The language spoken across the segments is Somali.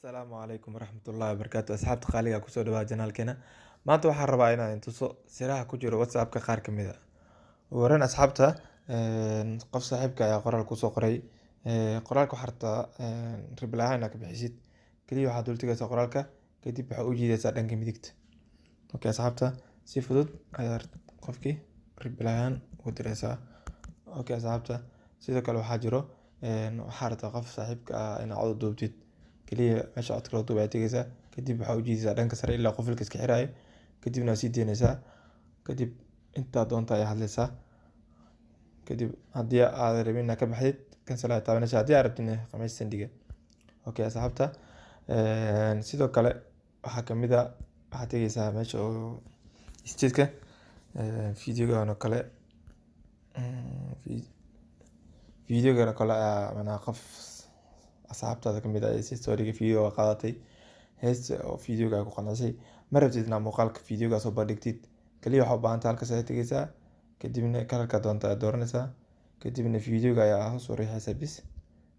Asalaamu calaykum waraxmatullaahi wabarakaatu. Asxaabta qaaliga, kusoo dhawaada janaalkeena. Maanta waxaan rabaa inaan tuso siraha ku jiro WhatsApp-ka qaar ka mid ah. Ugu horreyn, asxaabta, qof saaxiibka ayaa qoraal kusoo qoray. Qoraalka waxaa rabtaa reply ahaan inaad ka bixisid. Kaliya waxaad dul tagaysaa qoraalka, kadib waxaad u jiidaysaa dhanka midigta. Okay, asxaabta, si fudud ayaad qofkii reply ahaan ugu diraysaa. Okay, asxaabta, sidoo kale waxaa jiro waxaa rabtaa qof saaxiibka ah inaad cod u duubtid. Kaliya meesha codka loo duubay ayaad tegaysaa, kadib waxaad u jiidaysaa dhanka sare ilaa qufulka iska xiraayo, kadibna waad sii deynaysaa. Kadib intaad doonto ayaad hadlaysaa. Kadib haddii aad rabin inaad ka baxdid, cancel ayaad taabanaysaa. Haddii aad rabtidna, meesha send-iga. Okay, asxaabta, sidoo kale waxaa kamid ah waxaad tegaysaa meesha oo state-ka videogan oo kale, videogan oo kale ayaa macnaha qof asxaabtaada kamid ah si story video qaadatay, heesta oo videoga ku qancisay. Ma rabtid inaad muuqaalka videoga soo bandhigtid. Kaliya waxaad u baahan tahay halkaas ayaad tegaysaa, kadibna color-ka doonto ayaad dooranaysaa, kadibna videoga ayaa hoos u riixaysaa bis.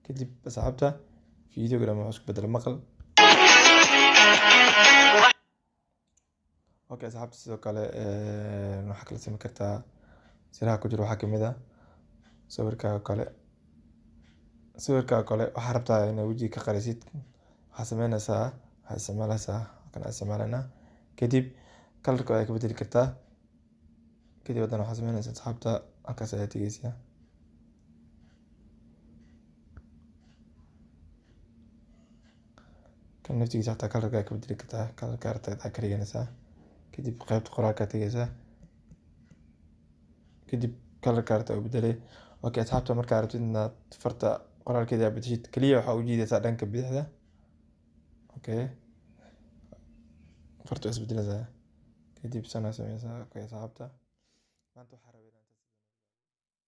Kadib, asxaabta, videoga dhan wuxuu isku bedelay maqal. Okay, asxaabta, sidoo kale waxaa kala samayn kartaa siraha ku jiro waxaa kamid ah sawirkaaga kale. Sawirkaaga kale waxaa rabtaa inaad wejiga ka qarisid. Waxaad sameynaysaa, waxaad isticmaalaysaa kan isticmaalanaa, kadib color-ka ayaad ka bedeli kartaa. Kadib haddana waxaad sameynaysaa, asxaabta, halkaas ayaad tegaysaa. Kan naftigiisa xataa color-ka ayaad ka bedeli kartaa, color-ka rabto ayaad ka dhiganaysaa. Kadib qaybta qoraalka ayaad tegaysaa, kadib color-ka rabto u bedelay. Okay, asxaabta, markaad rabtid inaad farta qoraalkeeda aad bedeshid, kaliya waxaa u jiidaysaa dhanka bidixda. Okay, farta waa isbedelaysaa. Kadib sana sameysaa. Okay, asxaabta, maanta waxaa rabay